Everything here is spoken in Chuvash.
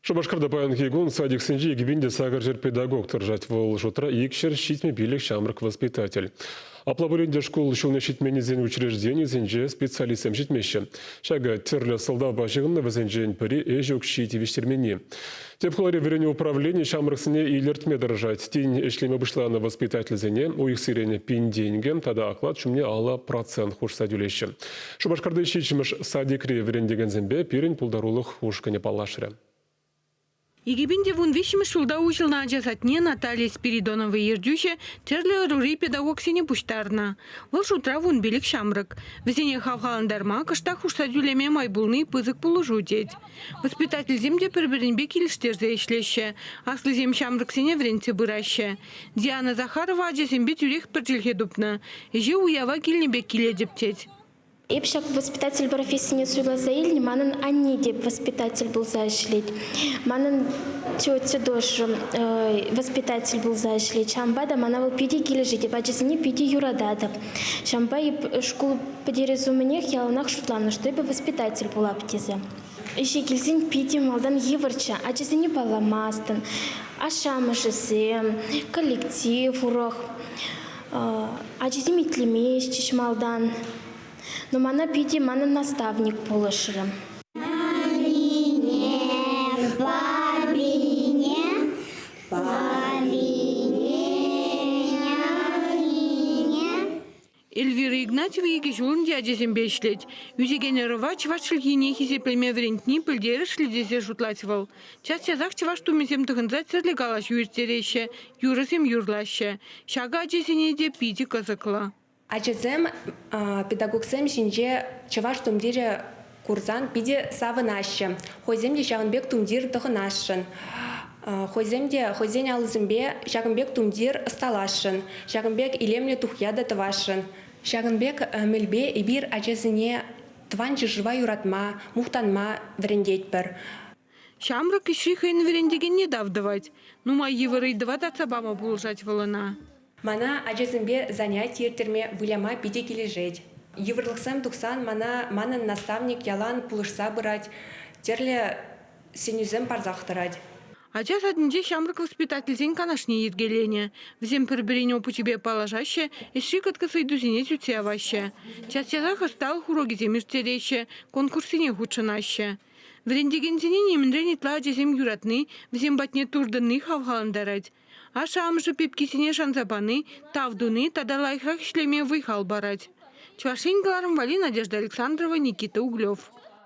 Шупашкарта паянхи кун садиксенче 2800 педагог тӑрӑшать. Вӑл шутра 275 ҫамрӑк воспитатель. Апла пулин те шкул ҫулне ҫитменнисен учрежденийӗсенче специалистсем ҫитмеҫҫӗ. Ҫакӑ тӗрлӗ сӑлтавпа ҫыхӑннӑ, вӗсенчен пӗри ӗҫ укҫи тивӗҫтерменни. Тӗп хулари вӗренӳ управленийӗ ҫамрӑксене илӗртме тӑрӑшать. Тин ӗҫлеме пуҫланӑ воспитательсене уйӑхсерен пин тенкӗ тата оклад ҫумне 50% хушса тӳлеҫҫӗ. Шупашкарти ҫиччӗмӗш садикри вӗрентекенсемпе пирӗн пултарулӑх ушкӑнӗ паллашрӗ. 2013 ҫулта уҫӑлнӑ ача садне Наталья Спиридонова ертӳҫӗ тӗрлӗ ӑрури педагогсене пуҫтарнӑ. Вӑл шутра 15 ҫамрӑк. Вӗсене хавхалантарма, кӑштах хушса тӳлеме май пулни пысӑк пулӑшу тет. Воспитательсем те пӗр-пӗринпе килӗштерсе ӗҫлеҫҫӗ, аслисем ҫамрӑксене вӗрентсе пыраҫҫӗ. Диана Захарова ачасемпе тӳрех пӗр чӗлхе тупнӑ. Ӗҫе уява килнӗ пек килетӗп тет. Эп ҫак воспитатель профессине суйласа илнӗ. Манӑн анне те воспитатель пулса ӗҫлет. Манӑн тетя тоже воспитатель пулса ӗҫлет. Ҫавӑнпа та мана вӑл питӗ килӗшет. Эп ачасене питӗ юрататӑп. Ҫавӑнпа эп шкул пӗтерес умӗнех яланах шутланӑ, что эпӗ воспитатель пулап тесе. Ӗҫе килсен питӗ малтан йывӑрччӗ. Ачасене палламастӑн. Ашшӗ-амӑшӗсем, коллектив урӑх. Ачасем итлеместчӗҫ малтан. Но мана питӗ манӑн наставник пулӑшрӗ. Анине, бабине, бабине, анине. Эльвира Игнатьева икӗ ҫул ӗнтӗ ачасемпе ӗҫлет. Ӳсекен ӑрӑва чӑваш чӗлхине хисеплеме вӗрентни пӗлтерӗшлӗ тесе шутлать вӑл. Час-часах чӑваш тумӗсем тӑхӑнса тӗрлӗ калаҫу ирттереҫҫӗ, юрӑсем юрлаҫҫӗ. Ҫакӑ ачасене те питӗ кӑсӑклӑ. Ачасем педагогсем ҫинче чӑваш тумтирӗ курсан питӗ савӑнаҫҫӗ. Хӑйсем те ҫавӑн пек тумтир тӑхӑнасшӑн. Хӑйсем те хӑйсен аллисемпе ҫакӑн пек тумтир ӑсталасшӑн, ҫакӑн пек илемлӗ тухья та тӑвасшӑн. Ҫакӑн пек мелпе эпир ачасене тӑван ҫӗршыва юратма, мухтанма вӗрентетпӗр. Ҫамрӑк ӗҫри хӑйӗн вӗрентекенне тав тӑвать. Нумай йывӑр ыйтӑва татса пама пулӑшать вӑл ӑна. Мана ачасемпе заняти ирттерме, выляма питӗ килӗшет. Йывӑрлӑхсем тухсан мана манӑн наставник ялан пулӑшса пырать, тӗрлӗ сӗнӳсем парсах тӑрать. Ача садӗнче ҫамрӑк воспитательсен канашне йӗркеленӗ. Вӗсем пӗр-пӗрин опычӗпе паллашаҫҫӗ, ӗҫри кӑткӑс ыйтусене сӳтсе яваҫҫӗ. Час-часах ӑсталӑх урокӗсем ирттереҫҫӗ, конкурссене хутшӑнаҫҫӗ. Вӗрентекенсене нимӗнрен ытла ачасем юратни, вӗсем патне туртӑнни хавхалантарать. Ашшӗ-амӑшӗ пепкисене шанса пани, тав туни тата лайӑхрах ӗҫлеме вӑй-хал парать. Чӑваш Ен кӑларӑм валли Надежда Александрова, Никита Углев.